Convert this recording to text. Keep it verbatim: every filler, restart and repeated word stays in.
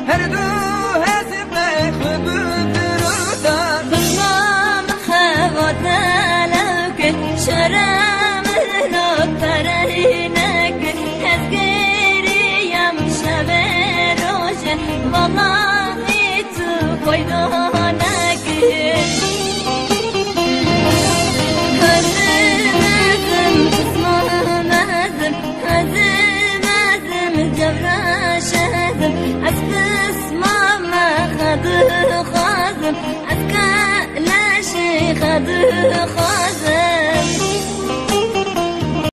Her du hezî me xwe bi firotan. Pisma min xebatene ke, şere min o pereyne ke, ez geriyam şeve roje, vallahi tu koydo neke. Hezim, hezim, pisma hezim, hezim, hezim, cevra şezim, ez pisma me xwe dixwazim, ez keleşê xwe dixwazim.